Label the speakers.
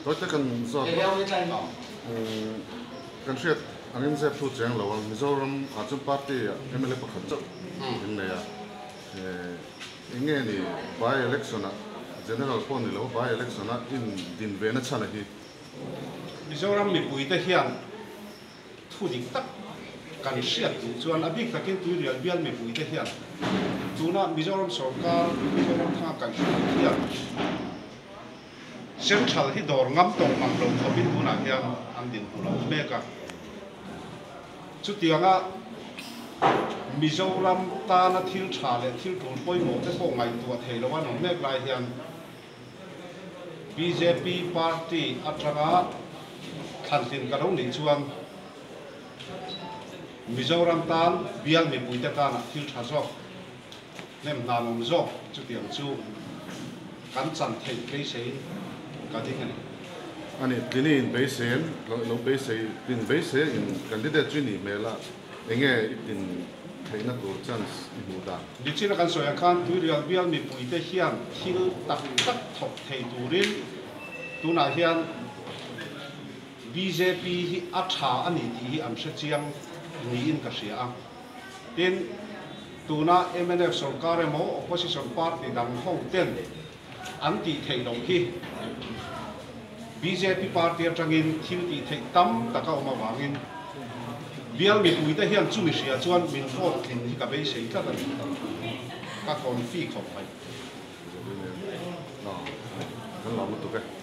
Speaker 1: Tawite kan zawt kan hriat angin zep thu cheng lo a, Mizoram ah chuan party ah mla pakhat chauh in nei a, eng nge ni by election ah general pawh ni lo by election ah in din ve na chhan a hi.
Speaker 2: Mizoram mipuite hian Thu dik tak kan hriat duh chuan a bik takin Tuirial bial mipuite hian tuna Mizoram sorkar Mizoram thanga kaihhruai hian Central hi dawr ngam tawh mang lo khawpin tunah hian an dinhmu lo mek a. Chutianga Mizoram tana thil tha leh thil tul pawimawh te pawh ngaihtuah thei lo an awm mek lai hian Bjp party atanga thlantlin ka lo nih chuan Mizoram tan bial mipuite tanah thil tha zawk, hnem hnan awm zawk chutiang chu kan chan theih beiseiin ka ding a ni.
Speaker 1: A ni, tlini in beiseiin lo beisei, tlin beisei in candidate chu i nih hmel a, enge i tlin theihna tur chance i hmuh dan?
Speaker 2: Nichina kan sawi ang khan Tuirial bial mipuite hian thil tak tak thawk thei turin tunah hian bjp hi a tha a ni tih hi an hre chiang niin ka hria a. Tin, tuna mnf sorkar emaw opposition party dang ho ten an tih theih loh hi bjp party atangin thil tih theih tam tak a awm avangin bial mipuite hian chumi hria chuan min vote tlin hi ka beisei tlat a ni. Ka confi khawp mai.
Speaker 1: Kan lawm lutuk e.